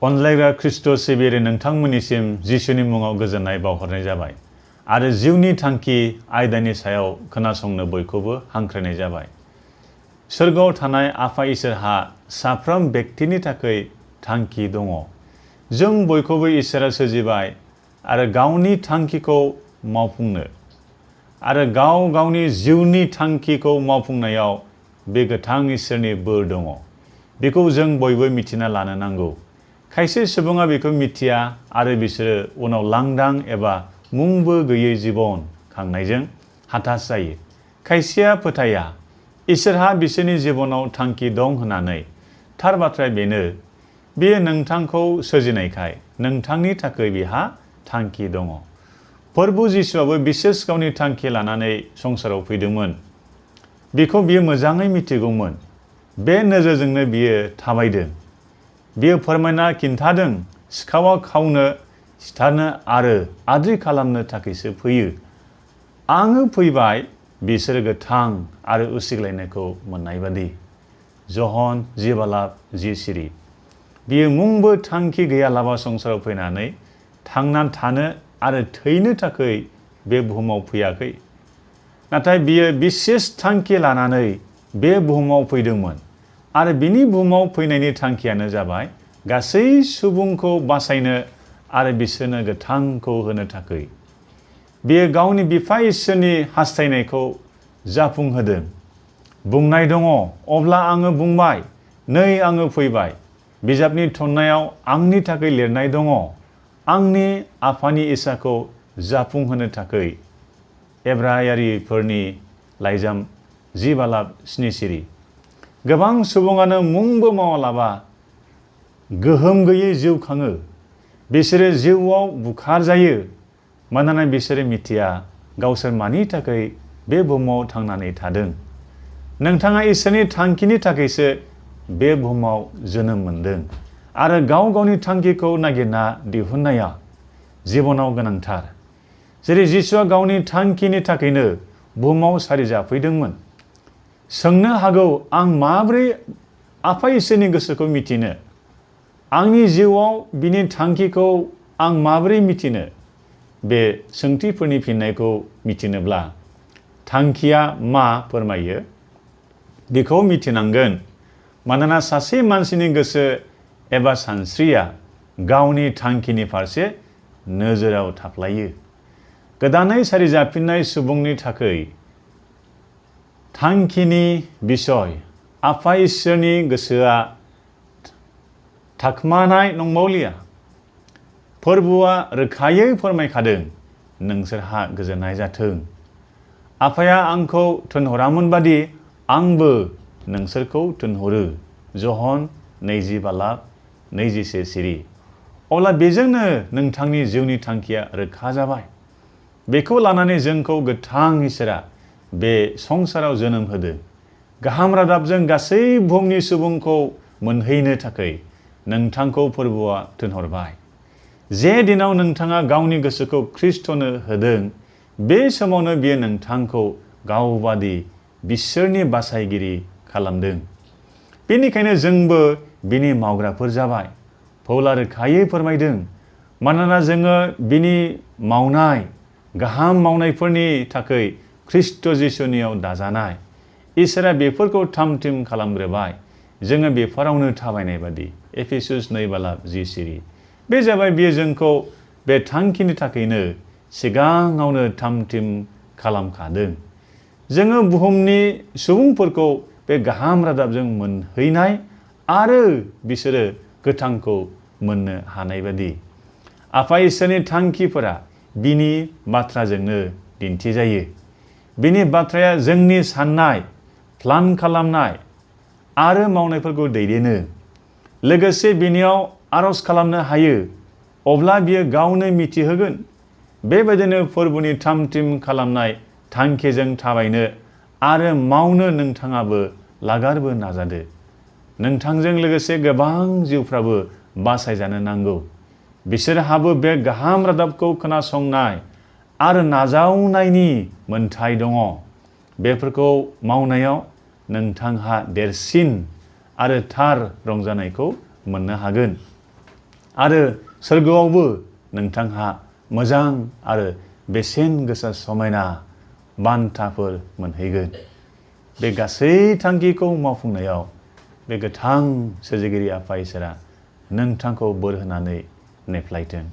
अनलायग्रा खृष्ट सिबियारि नोंथांमोननिसिम जिसुनि मुङाव गोजोननाय बावहरनाय जाबाय आरो जिउनि थांखि आयदानि सायाव खोनासंनो बयखौबो हांख्रायनाय जाबाय। सोरगोआव थानाय आफा इसोरहा साफ्रोम बेक्तिनि थाखाय थांखि दङ। जों बयखौबो इसोरा सोरजिबाय आरो गावनि थांखिखौ मावफुंनो आरो गाव गावनि जिउनि थांखिखौ मावफुंनायाव बे गोथां इसोरनि बोर दङ। बेखौ जों बयबो मिथिना लानो नांगौ। खायसे सुबुङा बेखौ मिथिया आरो बिसोरो उनाव लांदां एबा मुंबो गैयै जिबन खांनायजों हाथास जायो। खायसेया फोथाया इसोरहा बिसोरनि जिबनाव थांखि दं होननानै। थार बाथ्राया बेनो, बेयो नोंथांखौ सोरजिनायखाय नोंथांनि थाखाय बिहा थांखि दङ। प्रभु जिसुआबो बिसेस गावनि थांखि लानानै संसाराव फैदोंमोन। बेखौ बियो मोजाङै मिथिगौमोन। बे नोजोरजोंनो बियो थाबायदों। बियो फोरमायना खिन्थादों, सिखावा खावनो, सिथारनो आरो आद्रि खालामनो थाखायसो फैयो। आङो फैबाय बिसोरो गोथां आरो उसिग्लायनायखौ मोननाय बादि। जहन 10:10। बियो मुंबो थांखि गैयालाबा संसाराव फैनानै थांनानै थानो आरो थैनो थाखाय बे बुहुमाव फैयाखै। नाथाय बियो बिसेस थांखि लानानै बे बुहुमाव फैदोंमोन आरो बिनि बुहुमाव फैनायनि थांखियानो जाबाय गासै सुबुंखौ बासायनो आरो बिसोरनो गोथांखौ होनो थाखाय। बियो गावनि बिफा इसोरनि हास्थायनायखौ जाफुंहोदों। बुंनाय दङ, अब्ला आङो बुंबाय, नै आङो फैबाय। बिजाबनि थन्नायाव आंनि थाखाय लिरनाय दङ, आंनि आफानि इसाखौ जाफुंहोनो थाखाय। एब्रायारिफोरनि लाइजाम 10:7। गोबां सुबुङानो मुंबो मावालाबा गोहोम गैयै जिउ खाङो। बिसोरो जिउआव बुखार जायो मानोना बिसोरो मिथिया गावसोर मानि थाखाय बे बुहुमाव थांनानै थादों। नोंथाङा इसोरनि थांखिनि थाखायसो बे बुहुमाव जोनोम मोनदों आरो गाव गावनि थांखिखौ नागिरना दिहुननाया जिबनाव गोनांथार। जेरै जिसुआ गावनि थांखिनि थाखायनो बुहुमाव सारिजाफैदोंमोन। सोंनो हागौ, आं माबोरै आफा इसोरनि गोसोखौ मिथिनो? आंनि जिउआव बिनि थांखिखौ आं माबोरै मिथिनो? बे सोंथिफोरनि फिननायखौ मिथिनोब्ला थांखिया मा फोरमायो बेखौ मिथिनांगोन। मानोना सासे मानसिनि गोसो एबा सानस्रिया गावनि थांखिनि फारसे नोजोराव थाफ्लायो। गोदानै सारिजाफिननाय सुबुंनि थाखाय थांखिनि बिसय आफा इसोरनि गोसोआ थाखोमानाय नंबावलिया। फोरबुआ रोखायै फोरमायखादों, नोंसोरहा गोजोननाय जाथों। आफाया आंखौ थिनहरामोन बादि आंबो नोंसोरखौ थिनहरो। जहन 20:21। अब्ला बेजोंनो नोंथांनि जिउनि थांखिया रोखा जाबाय। बेखौ लानानै जोंखौ गोथां इसोरा बे संसाराव जोनोम होदों। गाहाम रादाबजों गासै बुहुमनि सुबुंखौ मोनहैनो थाखाय नोंथांखौ फोरबुआ थिनहरबाय। जे दिनाव नोंथाङा गावनि गोसोखौ ख्रिस्टनो होदों, बे समावनो बियो नोंथांखौ गावबादि बिसोरनि बासायगिरि खालामदों। बेनिखायनो जोंबो बिनि मावग्राफोर जाबाय। पौला रोखायै फोरमायदों, मानोना जोङो बिनि मावनाय गाहाम मावनायफोरनि थाखाय ख्रिस्ट जिसुनियाव दाजानाय। इसोरा बेफोरखौ थाम-थिम खालामग्रोबाय, जोङो बेफोरावनो थाबायनाय बादि। एफिसुस 2:10। बे जाबाय बियो जोंखौ बे थांखिनि थाखायनो सिगाङावनो थाम-थिम खालामखादों। जोङो बुहुमनि सुबुंफोरखौ बे गाहाम रादाबजों मोनहैनाय आरो बिसोरो गोथांखौ मोननो हानाय बादि। आफा इसोरनि थांखिफोरा बिनि बाथ्राजोंनो दिन्थिजायो। बिनि बाथ्राया जोंनि साननाय, प्लान खालामनाय आरो मावनायफोरखौ दैदेनो। लोगोसे बिनियाव आरज खालामनो हायो, अब्ला बियो गावनो मिथिहोगोन। बेबायदिनो फोरबुनि थाम-थिम खालामनाय थांखिजों थाबायनो आरो मावनो नोंथाङाबो लागारबो नाजादो। नोंथांजों लोगोसे गोबां जिउफ्राबो बासायजानो नांगौ। बिसोरहाबो बे गाहाम रादाबखौ खोनासंनाय आरो नाजावनायनि मोन्थाय दङ। बेफोरखौ मावनायाव नोंथांहा देरसिन आरो थार रंजानायखौ मोननो हागोन। आरो सोरगोआवबो नोंथांहा मोजां आरो बेसेन गोसा समायना बान्थाफोर मोनहैगोन। बे गासै थांखिखौ मावफुंनायाव बे गोथां सोरजिगिरि आफा इसोरा नोंथांखौ बोर होनानै नेफ्लायथों।